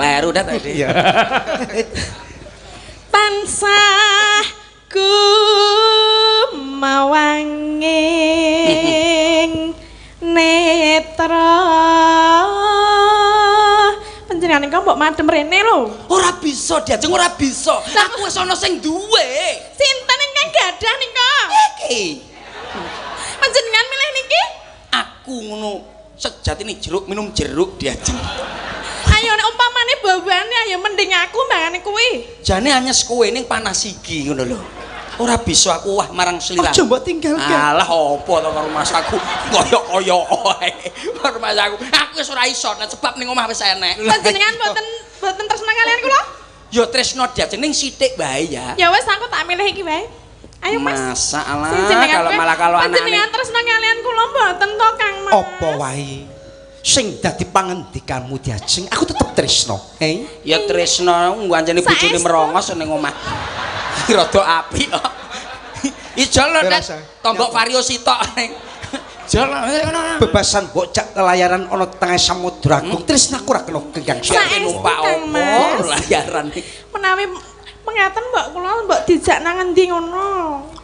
Kleru dah tadi. Iya. Tansah gumawanging netra. Panjenengan ingkang mbok madem rene lho. Ora bisa diajeng, ora bisa. Aku wis ana sing duwe. Sinten ingkang gadah nika? Iki. Panjenengan milih niki? Aku ngono sejatine jeruk minum jeruk diajeng. Ayo nek umpamane bawane ayo mending aku mbangane kuwi. Jane anyes kowe ning panas iki ngono lho. Ora bisa aku wah marang sliramu. Aja mbok tinggalke. Alah apa to karo masaku koyo-koyo wae. Karo masaku. Aku wis ora iso nek sebab ning omah wis enek. Panjenengan mboten mboten tresna kalian kula? Ya tresno diajeng ning sithik wae ya. Ya wis aku tak milih iki wae. Ayo Mas. Masalah Sing jenengan kalau kowe- malah kalau panjenengan anak-anak tresna kalian kula mboten to, Kang Mas. Apa wae sing dadi pangendikanmu diajeng, aku tetep tresno. Eh? Ya tresno anjene bojone Saestu. merongos ning omah. Rada apik kok. Ijol lho, Tet. Rasa. Tombok vario sitok. Jol ngono. Bebasan mbok jak lelayaran ana tengah samudra agung, tresnaku ora kena genggang. Saestu, Numpak Kang opo Mas. layaran. Menawi mengaten mbok kula mbok dijak nang endi ngono.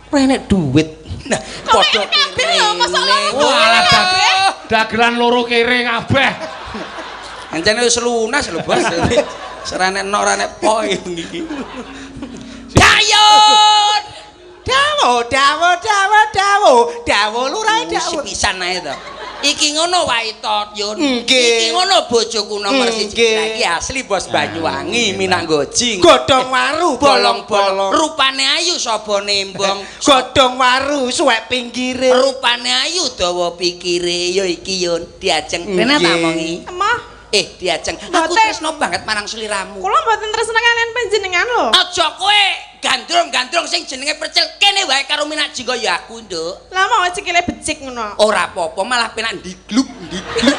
Ora enek duit. Nah, Kok enek kabeh lho, mosok loro kene. Walah kabeh. Dagelan loro kere kabeh. Ancene wis lunas lho, Bos. Ora enek nok ora enek po iki. Dayun. Dawo, dawo, dawo, dawo, dawo lurah dawo. Pisan ae to. Iki ngono wae to, Yun. Nggih. Iki ngono bojoku nomor 1. Nggih. Lah iki asli bos Banyuwangi, Minang Gojing. Godhong waru Bolong-bolong. bolong-bolong. Rupane ayu sapa nembong. Godhong waru suwek pinggire. Rupane ayu dawa pikire ya iki Yun diajeng. Rene tak Nggih. omongi. Emoh, Eh, diajeng. Aku Mboten. tresno banget marang sliramu. Kula mboten tresna kalian panjenengan lho. Aja kowe gandrung-gandrung sing jenenge percil kene wae karo Minak Jingga ya aku, Nduk. Lah mau sikile becik ngono. Ora apa-apa, malah penak ndigluk, ndigluk.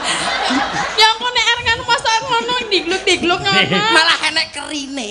Ya engko nek arep ngono masa ngono digluk-digluk ngono. Malah enek kerine.